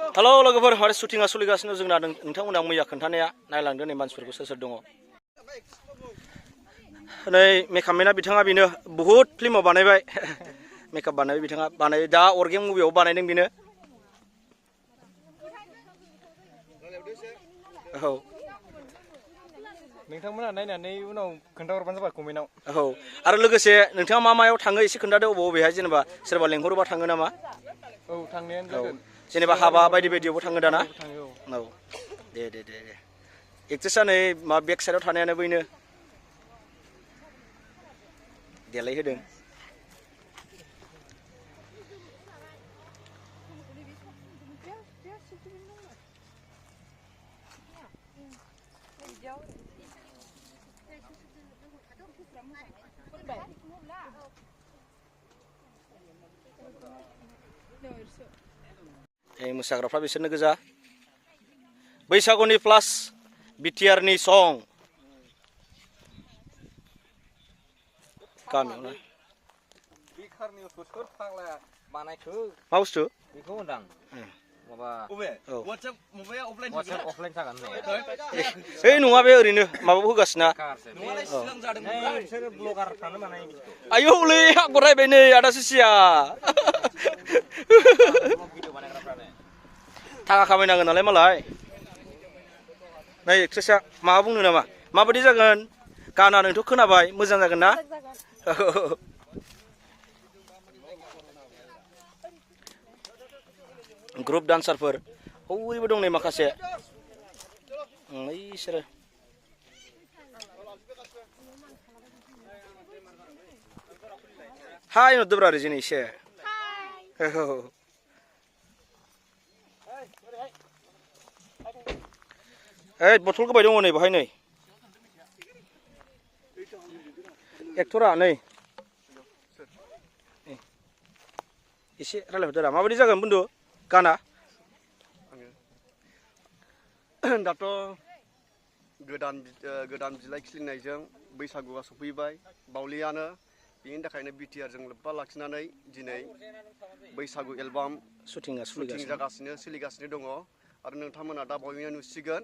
hello लोगोफोर माने शुटिंआ सोलिगासिनो जोंना नोंथांमोना मैया खोन्थानाया नायलांदो नै मानसिफोरखौ सोर सोर दङ नै मेकआपमेना बिथाङा बेनो बहुत फिल्माव बानायबाय मेकआप बानायबाय बिथाङा बानाय दा अर्गें मुभियाव बानायदों बेनो औ नोंथांमोना नायनानै उनाव खोन्थाहरबानो जाबाय कमेन्टआव औ आरो लोगोसे नोंथाङा मा मायाव थाङो एसे खोन्थादो बबेहाय जेनेबा सोरबा लेंहरोबा थाङो नामा औ थांनायानो जागोन जेनेबा हाबा बायदि बायदियावबो थाङो दाना औ दे एक्ट्रेसआ नै मा बेक साइडआव थानायानो बैनो देलायहोदों मोसाग्राफ्रा बिसोरनो गोजा बैसागुनि प्लास बिटिआरनि सं गामियावनो मा बुस्थु बेखौ होनदां माबा अफलाइन जागोन ओइ नङा बे ओरैनो माबाबो होगासिनो आयौलै आगर रायबाय नै आदा सुसिया थाखा खामायनांगोन नालाय मालाय नै एक्ट्रेसआ माबा बुंनो नामा माबायदि जागोन गाना नोंथ' खोनाबाय मोजां जागोन ना ग्रुप डान्सारफोर हौरैबो दं नै माखासे इसोरो हाय नुदोब्रा ओरै जों एसे ओइ बथल गोबाय दङ नै बेहाय नै एक्टरा नै एसे रायलायहरदोरा माबायदि जागोन बुन्दु गाना दाथ' गोदान बिलाइ खिलिनायजों बैसागुआ सफैबाय बावलियानो बेनि थाखायनो बिटिआरजों लोब्बा लाखिनानै दिनै बैसागु एलबाम शुटिं जागासिनो सोलिगासिनो दङ आरो नोंथांमोना दा बावैनो नुसिगोन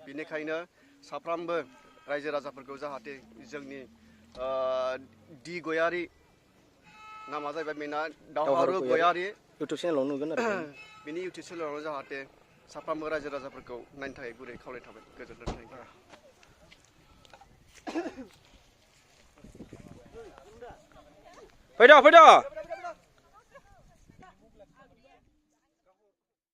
बेनिखायनो साफ्रोमबो रायजो राजाफोरखौ जाहाथे जोंनि डि गयारि नामा जाहैबाय बेना दावहारु गयारि इउटुब चेनेलाव नुगोन आरो बिनि इउटुब चेनेलावनो जाहाथे साफ्रोमबो रायजो राजाफोरखौ नायनो थाखाय गुरै खावलायथाबाय गोजोनथों फैद'